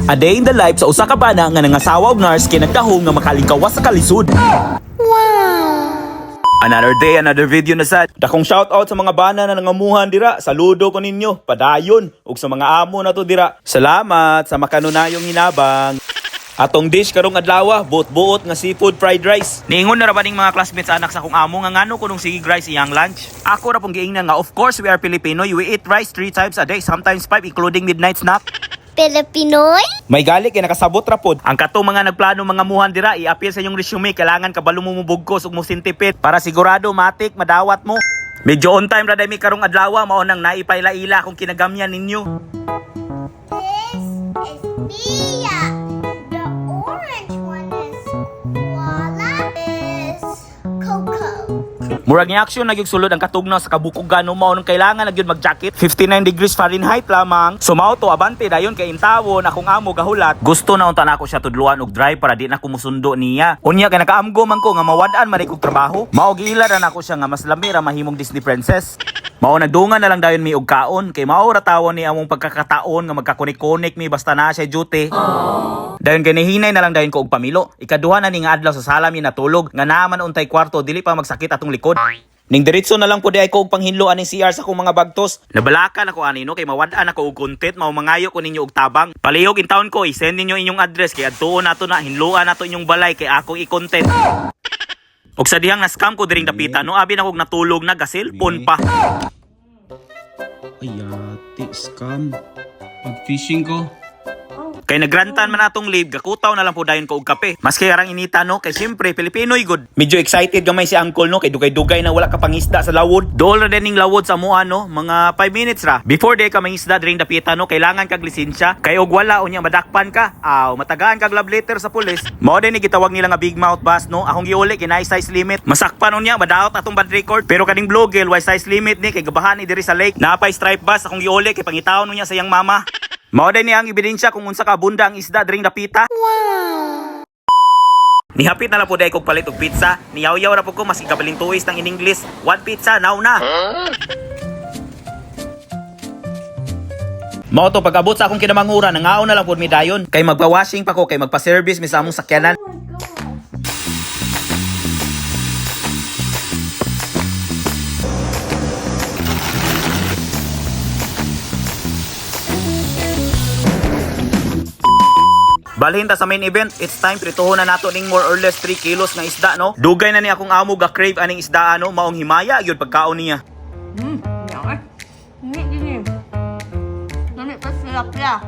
A day in the life sa usa ka bana nga nangasawa og nurse kay nagdahom nga makalingkawas sa kalisod. Another day, another video na sad. Dakong shout out sa mga bana na nangamuhan dira. Saludo ko ninyo. Padayon ug sa mga amo na to dira. Salamat sa makanunayong hinabang. Atong dish karong adlaw, buot-buot nga seafood fried rice. Niingon na ra ba ning mga classmates anak sa akong amo nga ngano kunong sige rice iyang lunch? Ako ra pong giingnan nga of course we are Filipino, we eat rice three times a day, sometimes five, including midnight snack. Pilipinoy? May gali kay nakasabot ra pod. Ang katong mga nagplano mga muhan dira, i-appeal sa inyong resume, kailangan kabalo mo mubugkos ug mo sintipit para sigurado matik madawat mo. Medyo on time ra day mi karong adlaw, mao nang naipayla-ila kung kinagamyan ninyo. This is Bia. The orange one is Koala. Is Coco. Murag ni action nagyug sulod ang katugnaw sa kabukugan, no, mao nang kailangan nagyud mag-jacket. 59 degrees Fahrenheit lamang. So mao to, abante dayon kay intawon akong amo gahulat. Gusto na unta nako siya tudluan og drive para di na ko musundo niya. Unya kay nakaamgo man ko nga mawad-an man kog trabaho. Mao giila ra nako siya nga mas lami ra mahimong Disney princess. Mao nagdungan na lang dayon mi og kaon kay mao ra tawon ni among pagkakataon nga magkakunik-kunik mi basta naa siya duty. Dayon kay nihinay na lang dayon ko og pamilo. Ikaduha na ni nga adlaw sa sala mi natulog nga naa man untay kwarto, dili pa magsakit atong likod. Ning diretso na lang po di ay ko og panghinlo aning CR sa akong mga bagtos. Nabalakan ako ani, no, kay mawad-an ako og content, mao mangayo ko ninyo og tabang. Palihog in town ko, i-send ninyo inyong address kay adtuon nato na, hinloan nato inyong balay kay akong i-content. Og sa dihang na-scam ko diring dapita, no, abi na kog natulog na ga-cellphone pa. Ay, yati, scam. Mag-fishing ko. Kay nagrantan man atong leave, gakutaw na lang po dayon ko og kape. Maski arang inita, no, kay siyempre Pilipinoy good. Medyo excited gamay si uncle, no, kay dugay-dugay na wala ka pangisda sa lawod. Dool ra din ning lawod sa amoa, no, mga 5 minutes ra. Before day ka mangisda diring dapita, no, kailangan kag lisensya. Kay og wala unya madakpan ka. Aw, matagaan kag love letter sa pulis. Mao din ni gitawag nila nga big mouth bass, no. Akong giuli kay naay size limit. Masakpan unya madaot atong bad record. Pero kaning bluegill way size limit ni kay gabahan ni diri sa lake. Napay stripe bass, akong giuli kay pangitaon unya sa iyang mama. Mao din ni ang ebidensya kung unsa ka abunda ang isda diring dapita. Nihapit na lang po dahil kog palit og pizza. Niyaw-yaw ra po ko mas ikabalin tuis ng in English. One pizza now na. Mao to, pag-abot sa akong kinamangura, nangaon na lang po mi dayon. Kay magpa-washing pa ko, kay magpa-service mi sa among sakyanan. Balhin ta sa main event, it's time prituhon na nato ning more or less 3 kilos nga isda, no. Dugay na ni akong amo ga crave aning isda, ano, maong himaya gyud pagkaon niya. Yummy. Hindi din. Dami pa tilapia.